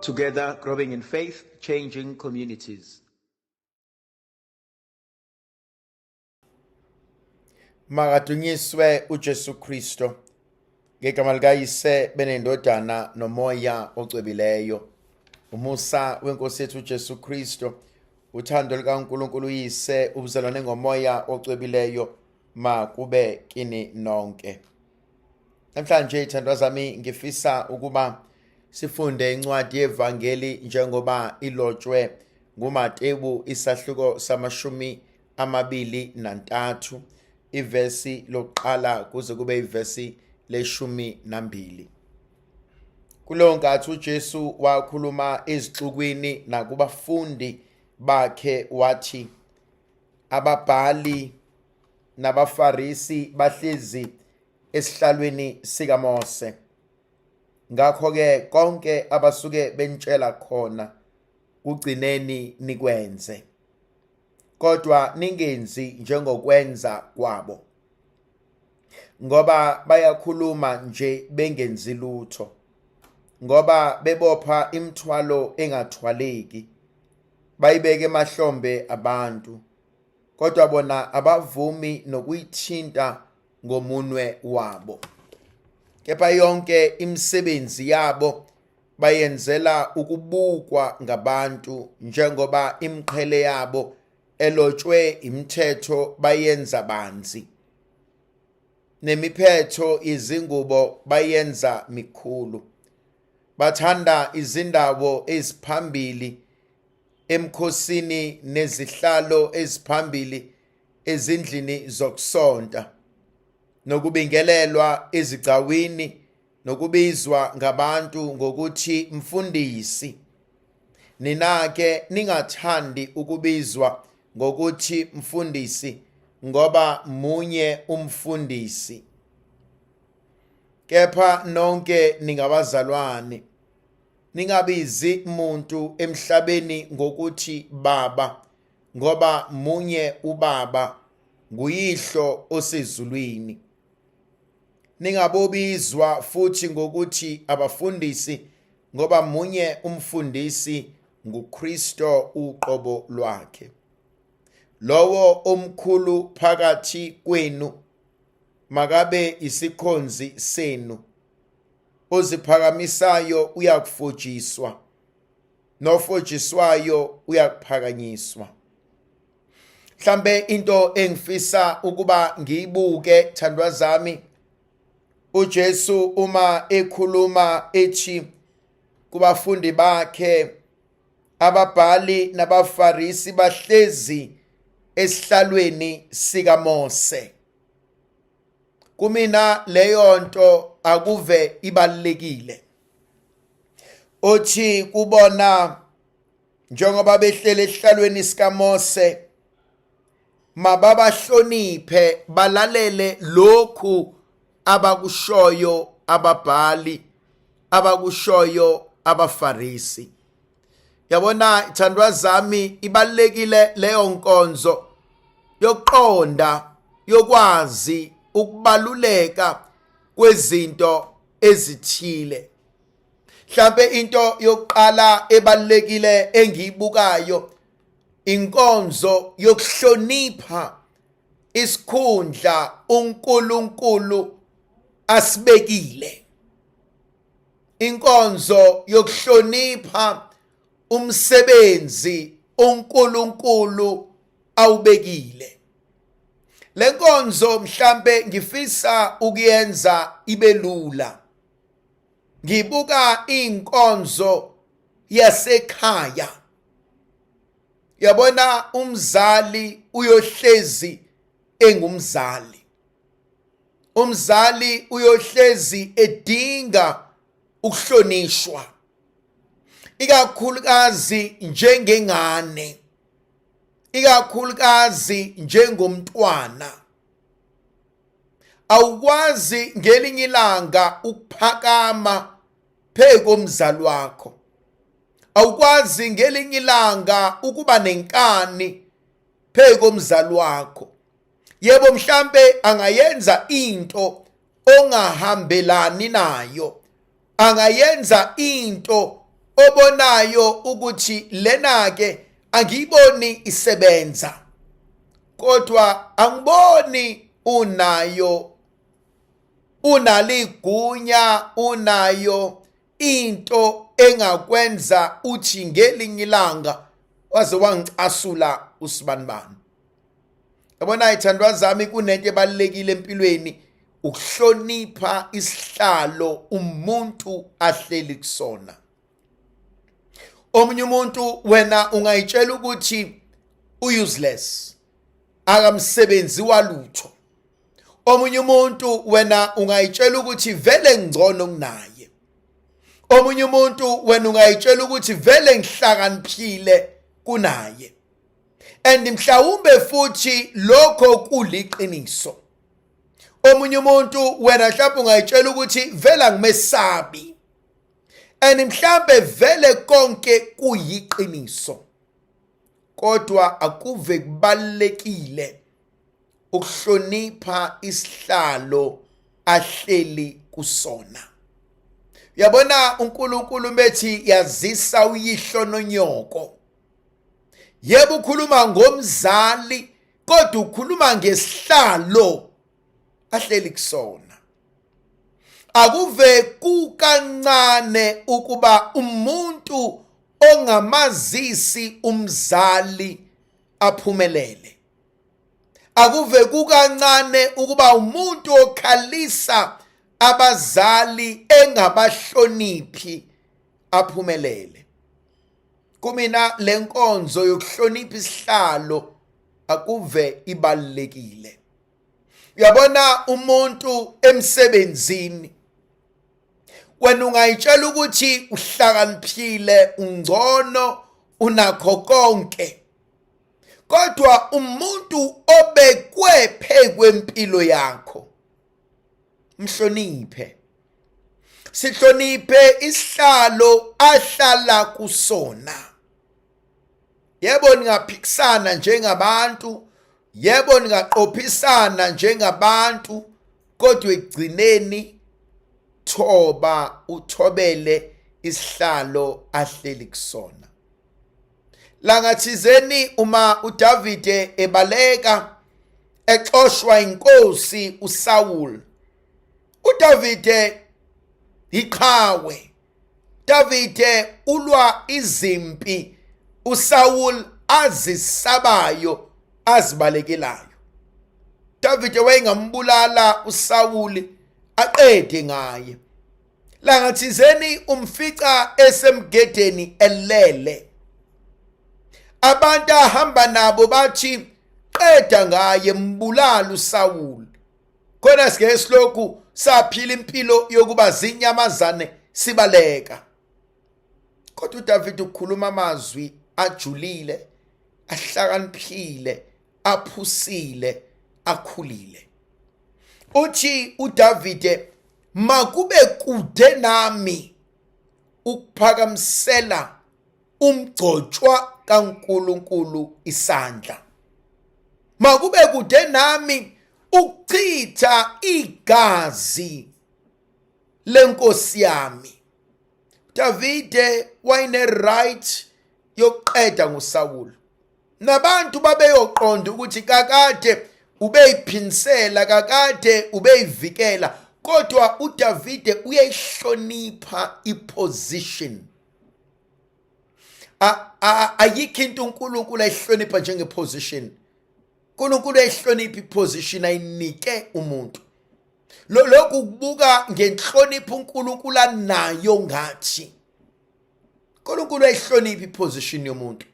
Together, growing in faith, changing communities. Makadunyiswe uJesu Kristo ngegama likaYise benendodana nomoya ocwebileyo. Umusa wenkosi yethu uJesu Kristo, uthando likaNkulunkulu uYise, ubuzalwane ngomoya ocwebileyo makube kini nonke. Namhlanje ithandwa zami ngifisa ukuba sifunde incwadi yevangeli njengoba ilotshwe nguMatewu isahluko samashumi 23 ivesi lokuqala kuze kube ivesi leshumi nambili. Kuleyo nkathi uJesu wakhuluma ezixukwini nakubafundi bakhe wathi, ababhali nabaFarisi bahlezi esihlalweni sikaMose. Ngakho-ke konke abasuke benitshela khona kugcineni nikwenze, kodwa ningenzi njengokwenza kwabo, ngoba bayakhuluma nje bengenzi lutho, ngoba bebopha imithwalo engathwaleki bayibeke emahlombe abantu, kodwa bona abavumi nokuyithinta ngomunwe wabo. Kepha yonke imisebenzi yabo bayenzela ukubukwa ngabantu, njengoba imiqhele yabo elotshwe imithetho bayenza banzi, nemiphetho izingubo bayenza mikhulu. Bathanda izindawo eziphambili emkhosini nezihlalo eziphambili ezindlini zokusonta, nokubingelelwa ezigcawini, nokubizwa ngabantu ngokuthi mfundisi. Nina-ke ningathandi ukubizwa ngokuthi mfundisi, ngoba munye umfundisi, kepha nonke ningabazalwane. Ningabizi muntu emhlabeni ngokuthi baba, ngoba munye ubaba, nguyihlo osezulwini. Ningabobizwa futhi ngokuthi abafundisi, ngoba munye umfundisi, nguKristo uqobo lwakhe. Lowo omkhulu phakathi kwenu makabe isikhonzi senu. Oziphakamisayo uyakufojiswa, nofojiswayo uyakuphakanyiswa. Mhlambe into engifisa ukuba ngiyibuke thandwa zami, uJesu uma ekhuluma ethi kubafundi bakhe, ababhali nabaFarisi bahlezi esihlalweni sikaMose. Kumina leyo nto akuve ibalulekile. Othi kubona njengoba behlele esihlalweni sikaMose, mababahloniphe, balalele lokhu abakushoyo ababhali, abakushoyo abaFarisi. Yabona ithandwa zami, ibalulekile leyo nkonzo yokuqonda, yokwazi ukubaluleka kwezinto ezithile. Mhlambe into yokuqala ebalulekile engiyibukayo, inkonzo yokuhlonipha isikhundla uNkulunkulu asibekile, inkonzo yokuhlonipha umsebenzi uNkulunkulu awubekile. Lenkonzo mhlambe ngifisa ukuyenza ibe lula. Ngibuka inkonzo yasekhaya. Yabona, umzali uyohlezi engumzali, umzali uyohlezi edinga ukuhlonishwa, ikakhulukazi njengengane, ikakhulukazi njengomntwana. Awukwazi ngelinye ilanga ukuphakama phezu komzali wakho, awukwazi ngelinye ilanga ukuba nenkani phezu komzali wakho. Yebo, mhlambe angayenza into ongahambelani nayo, angayenza into obonayo ukuthi lena ke angiyiboni isebenza, kodwa angiboni unayo, unaligunya, unayo into engakwenza uthi ngelinye ilanga waze wangicasula usibanibani. Yabona ithandwa zami, kunento ebalulekile empilweni, ukuhlonipha isihlalo umuntu ahleli kusona. Omunye umuntu wena ungayitshela ukuthi useless, akamsebenzi walutho. Omunye umuntu wena ungayitshela ukuthi vele ngcono kunaye. Omunye umuntu wena ungayitshela ukuthi vele ngihlakaniphile kunaye. And mhlawumbe futhi lokho kuliqiniso. Omunye umuntu wena mhlawumbe ungayitshela ukuthi vele angimesabi. And mhlambe vele konke kuyiqiniso. Kodwa akuve kubalulekile ukuhlonipha isihlalo ahleli kusona. Uyabona uNkulunkulu methi yazisa uyihlo nonyoko. Yebo ukhuluma ngomzali, kodwa ukhuluma ngesihlalo ahleli kusona. Akuve kukancane ukuba umuntu ongamazisi umzali aphumelele. Akuve kukancane ukuba umuntu okhalisa abazali engabahloniphi aphumelele. Kumina lenkonzo yokuhlonipha isihlalo akuve ibalulekile. Uyabona umuntu emsebenzini, wena ungayitshela ukuthi uhlakaniphile, ungcono, unakho konke, kodwa umuntu obekwe phekwempilo yakho mhloniphe. Sihloniphe isihlalo ahlala kusona. Yebo ningaphikisana njengabantu, yebo ningaqophisana njengabantu, kodwa ekugcineni thoba, uthobele isihlalo ahleli kusona. Langathizeni uma uDavide ebaleka exoshwa inkosi uSaul, uDavide iqhawe, Davide ulwa izimpi uSaul azisabayo, azibalekelayo. Davide wayengambulala uSawuli aqede ngaye. Langathizeni umfica esemgedeni elele. Abantu ahamba nabo bathi qeda ngaye, mbulala uSawuli. Khona sike silokhu saphila impilo yokuba zinyamazane sibaleka. Kodwa uDavid ukhuluma amazwi ajulile, ahlakaniphile, aphusile, akhulile. Uthi uDavide, makube kude nami ukuphakamisela umgcotshwa kaNkuluNkulu isandla. Makube kude nami ukuchitha igazi lenkosi yami. Davide wayene right yokuqeda ngoSawulu. Nabantu babeyoqonda ukuthi kakade ubeyiphinsela, kakade ubeyivikela, kodwa uDavide uyayihlonipha iposition. Ayikho into uNkulunkulu ayihlonipha njengeposition. uNkulunkulu uyayihlonipha iposition ayinike umuntu. Lokhu kubuka ngenhlonipho uNkulunkulu anayo ngathi. uNkulunkulu uyayihlonipha iposition yomuntu.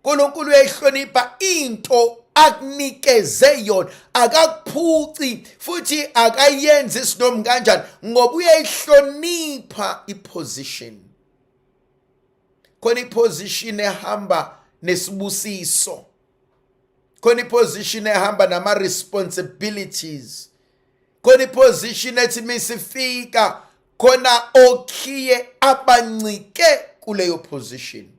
uNkulunkulu uyayihlonipha into akunikeze yona, akakuphuci futhi akayenzi isinomi kanjani, ngoba uyayihlonipha iposition. Khona iposition ehamba nesibusiso, khona iposition ehamba nama responsibilities, khona iposition ethi misifika khona okhiye abancike kuleyo position.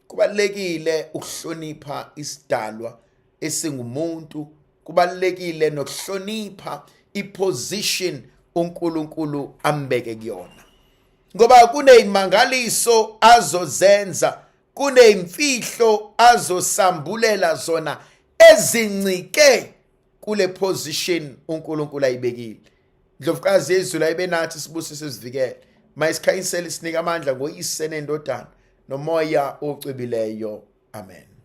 Kubalulekile ukuhlonipha isidalwa esingumuntu, kubalulekile nokuhlonipha iposition uNkulunkulu ambeke kuyona. Ngoba kuneyimangaliso azozenza, kuneyimfihlo azosambulela zona ezincike kule position uNkulunkulu ayibekile. Ndlovukazi yezulu ayibe nathi, sibusise, sivikele. Mayisikhanyisele, sinike amandla ngoYise nendodana noMoya ocwebileyo. Amen.